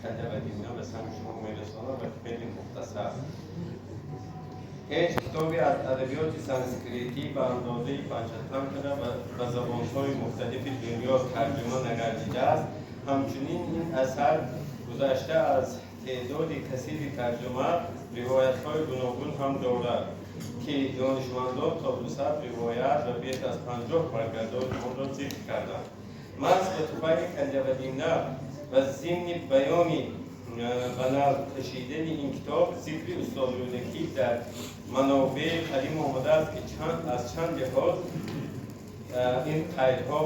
کله و دیمنه به سمع شما میرسانم و خیلی مختصر. هیچ کتابی از ادبیات سانسکریتی به اندازه پنچتانترا و به زبان‌های مختلف دنیا ترجمه نگردیده است. همچنین این اثر گذشته از تعداد کثیر ترجمه، روایت‌های گوناگون هم دارد که دانشمندان تا 200 روایت و بیش از 50 برگردان آن را ذکر کردند. محض به طفیل کلیه و دمنه و ضمن بیان به نظم کشیدن این کتاب، ذکر استاد رودکی در منابع قدیم آمده است که از چند لحاظ این قیدها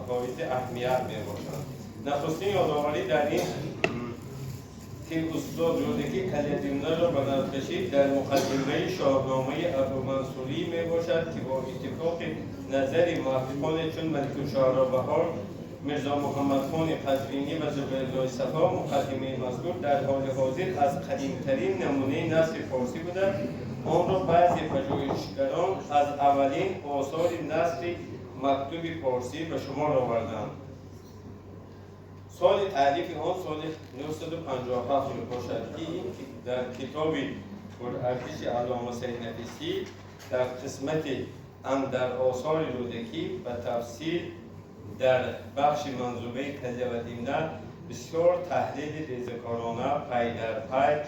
حائز اهمیت میباشند. نخستین یادآوری در این که استاد رودکی کلیه دمنه را به نظم کشید، در مقدمه شاهنامه ابومنصوری میباشد که با اتفاق نظر محققان چون ملک الشعرا بهار، میرزا محمد خان قزوینی و زبیرالله صفا، مقدمه مذکور در حال حاضر از قدیمترین نمونه نثر فارسی بوده، آن را بعضی پژوهشگران از اولین آثار نثر مکتوب فارسی به شمار آوردند. سال تألیف آن سال 957 میباشد که این در کتاب پرارزش علامه سید نفیسی در قسمت اندر آثار رودکی و تفسیر در بخش منظومه کلیه و دمنه بسیار تحلیل ریزه‌کارانه، پی در پی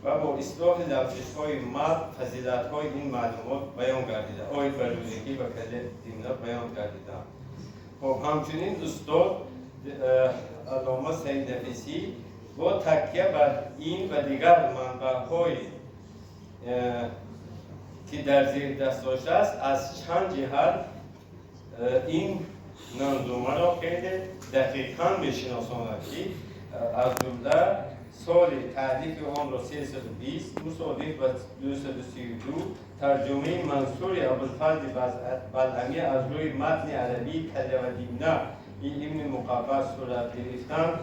و با اصلاح لغزش‌های متن، فضیلت‌های این معلومات بیان گردیده، آید به رودکی و کلیه دمنه بیان گردیده. خب، همچنین استاد علامه سید نفیسی با تکیه بر این و دیگر منبع‌های که در زیر دست داشته است، از چند جهت این منظومه را خیلی دقیقاً میشناساند که از جمله سال تألیف آن را 320 مصادف با 232 ترجمه منثور ابوالفضل بلعمی از روی متن عربی کلیه و دمنه ابن مقفع صورت گرفتن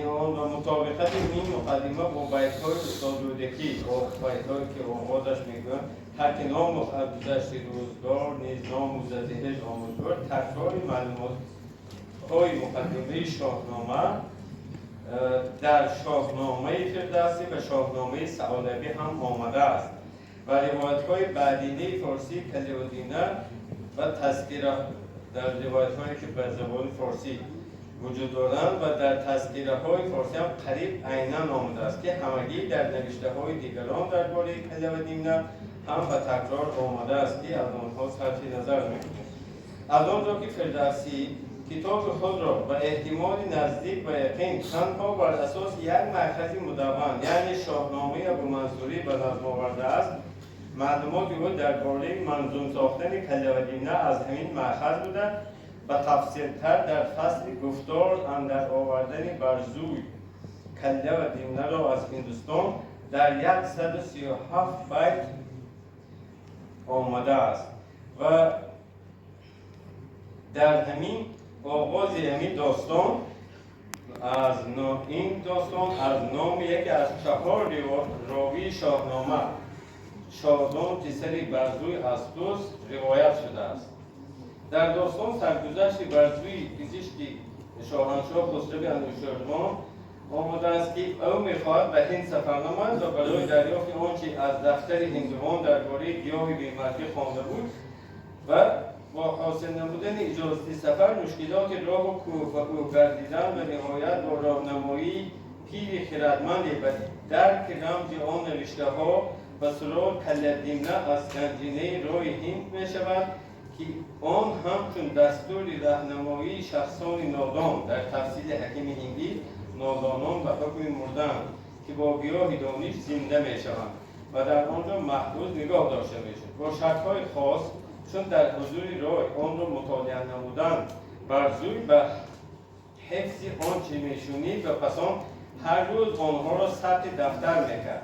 آن و مطابقت این مقدمه با بیت‌های استاد رودکی، با بیت‌هایی که آغازش میگویند هر که نام از گذشت روزگار نیز نام ز هجر آموزگار، تکرار معلومات های مقدمه شاهنامه در شاهنامه فردوسی و شاهنامه ثعلبی هم آمده است و روایت های بعدینه فارسی کلیه و دمنه و تذکره در روایت هایی که به زبان فارسی وجود دارند و در تذکره های فارسی هم قریب عینا آمده است که همگی در نوشته های دیگران درباره کلیه و دمنه هم به تکرار آمده است که از آنها صرف نظر میکنیم. از آنجا که فردوسی کتاب خود را به احتمال نزدیک به یقین تنها بر اساس یک مأخذ مدون، یعنی شاهنامه ابومنصوری، به نظم آورده است، معلومات او درباره منظوم ساختن کلیه و دمنه از همین مأخذ بوده و تفصیلتر در فصل گفتار اندر آوردن برزوی کلیه و دمنه را از هندوستان در 137 بیت آمده است و در همین آغاز همین داستان از این داستان از نام یکی از چهار راوی شاهنامه، شادان پسر برزوی از توس، روایت شده است. در داستان سرگذشت برزوی، پزشک شاهنشاه خسرو انوشیروان، آمده است که او میخواهد به هند سفر نماید و برای دریافت آنچه از دفتر هندوان درباره گیاه بیمرگی خوانده بود و با حاصل نمودن اجازه سفر، مشکلات راه و کوه و کوه گردیدن و نهایت با راهنمایی پیر خردمندی و درک رمز آن نوشته ها و سراغ کلیه دمنه از گنجینه راه هند می شود که آن همچون دستور راهنمایی شخصان نادان، در تفسیر حکیم هندی نادانان به حکم مردن که با گیاه دانش زنده می شوند و در آنجا محفوظ نگاه داشته می شود، با شرطهای خاص، چون در حضور رای آن را مطالعه نمودند، برزوی به حفظ آنچه میشنید و پس آن هر روز آنها را ثبت دفتر میکرد.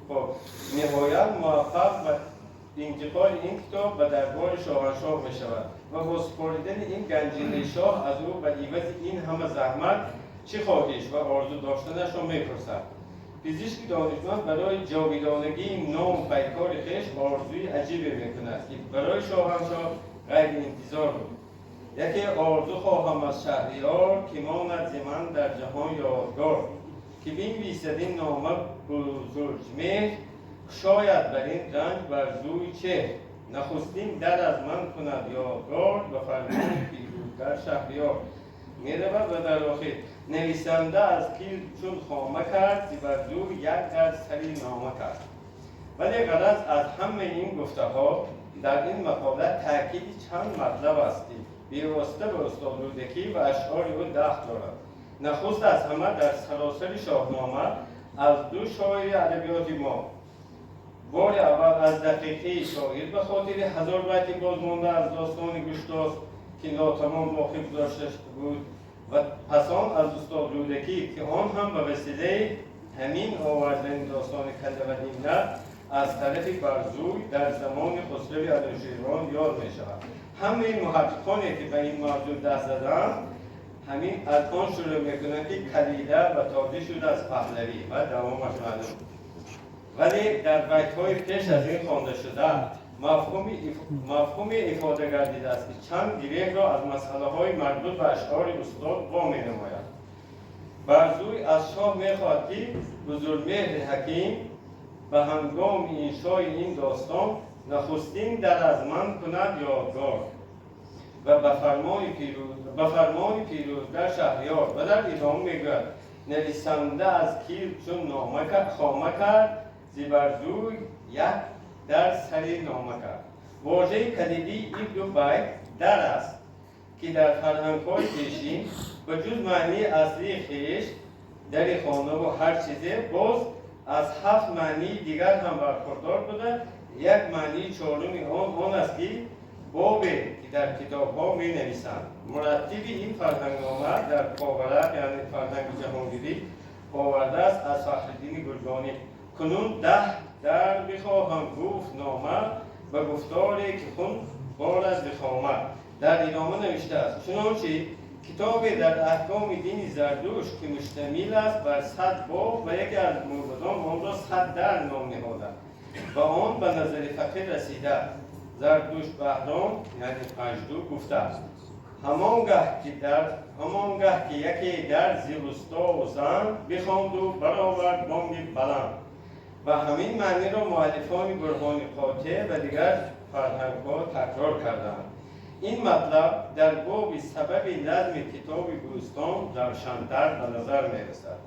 خب، نهایت موفق و انتقال این کتاب به دربار شاهنشاه می شود و با سپردن این گنجینه، شاه از او به عوض این همه زحمت چه خواهش و آرزو داشتنش را میپرسد. پزشک دانشمند برای جاویدانگی نام و پیکار خویش آرزوی عجیبی میکند که برای شاهنشاه غیر انتظار بود. Яке орзу хоҳам аз Шаҳриёр, ки монад зи ман дар ҷаҳон ёдгор, ки бинвисад ин нома Бузурҷмеҳр, кушояд бар ин ранҷ Барзуй чеҳр. Нахустин дар аз ман кунад ёдгор, ба фармони пирӯзгар Шаҳриёр. Меравад ва дар охир: нависанда аз кил чун хома кард, зи Барзуй як дар сари нома кард. Вале ғараз аз ҳамаи ин гуфтаҳо дар ин мақола таъкиди чанд матлаб аст, ки бевосита ба устод Рӯдакӣ ва ашъори ӯ дахл дорад. Нахуст аз ҳама, дар саросари Шоҳнома аз ду шоири адабиёти мо бори аввал аз дақиқии шоир ба хотири 1000 байти бозмонда аз достони Гуштосп, ки нотамом боқӣ гузошта буд, ва пас он аз устод Рӯдакӣ, ки он ҳам ба василаи ҳамин овардани достони Калила ва Димна аз тарафи Барзуй дар замони Хусрави Анӯшервон ёд мешавад. Ҳамаи муҳаққиқоне, ки ба ин мавзӯъ даст заданд, ҳамин аз он шурӯъ мекунанд, ки Калила ва тоҷӣ шуд аз паҳлавӣ ва давомаш маълум. Вале дар байтҳои пеш аз ин хонда шуда мафҳуме ифода гардидааст, ки чанд гиреҳро аз масъалаҳои марбут ба ашъори устод во менамояд. Барзуй аз шоҳ мехоҳад, ки Бузургмеҳри ҳаким ба ҳангоми иншои ин достон нахустин дар аз ман кунад ёдгор ва ба фармони пирӯзгар Шаҳриёр. Ва дар идома мегӯяд: нависанда аз кил чун хома кард, зи Барзуй як дар сари нома кард. Вожаи калидии ин ду байт дар аст, ки дар фарҳангҳои пешин ба ҷуз маънии аслии хеш, дари хонаву ҳар чизе, боз аз ҳафт маънии дигар ҳам бархурдор буда, як маънии чоруми он он аст, ки бобе, ки дар китобҳо менависанд. Мураттиби ин фарҳангнома дар Поварақ, яъне фарҳанги ҷаҳонгирӣ, овардааст аз Фахриддини Гургонӣ: кунун 10 дар бихоҳам гуфт нома, ба гуфторе ки хун борад зи хома. Дар идома навиштааст: чунончи китобе дар аҳкоми дини Зардушт, ки муштамил аст бар 100 боб ва яке аз мӯбадон онро 100 дар ном ниҳода ва он ба назари фақир расида, Зардушт Баҳром, яъне Панҷду, гуфтааст: ҳамонгаҳ ки яке дар зи усто зан бихонду баровард бонги баланд. Ва ҳамин маъниро муаллифони Бурҳони Қотеъ ва дигар фарҳангҳо такрор кардаанд. Ин матлаб дар боби сабаби назми китоби Бӯстон равшантар ба назар мерасад.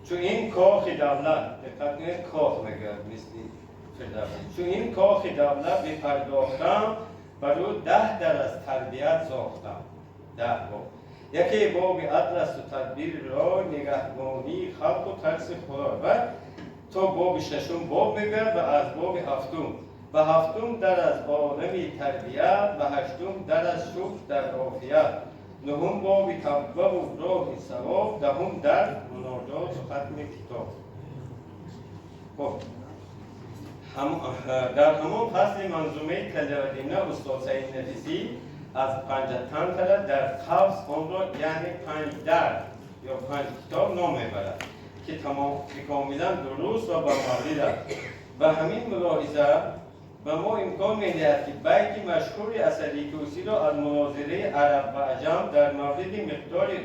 Чун ин кохи давлат, диққат кунед, кох мегӯяд, мисли Фирдавсӣ, чун ин кохи давлат бипардохтам, бар ӯ 10 дар аз тарбият сохтам. 10 боб. Яке боби адл асту тадбири рой, нигаҳбонии халқу тарси Худой. Ва то боби шашум боб мегӯяд ва аз боби ҳафтум ва ҳафтум дар аз олами тарбият ва ҳаштум дар аз шукр дар офият, нуҳум боби тавбаву роҳи савоб, даҳум дар муноҷоту хатми китоб. Хоб, дар ҳамон фасли манзумаи Калила ва Димна устод Саид Нафисӣ аз Панҷатантара дар қавс онро, яъне панҷ дар ё панҷ китоб ном мебарад, ки комилан дуруст ва ба маврид аст. Ва ҳамин мулоҳиза ба мо имкон медиҳад, ки байти машҳури Асади Тӯсиро аз мунозираи араб ва аҷам дар мавриди миқдори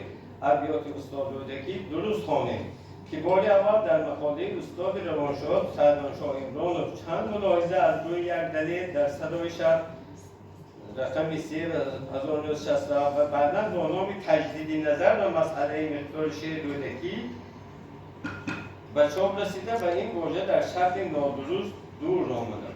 абёти устод Рӯдакӣ дуруст хонем, ки бори аввал дар мақолаи устоди равоншод Саъдоншоҳ Имронов чанд мулоҳиза аз рӯи як далел дар Садои шарқ рақами 3 1967 ва баъдан бо номи таҷдиди назар ба масъалаи миқдори шеъри Рӯдакӣ ба чоп расида ва ин вожа дар шакли нодуруст дур омада.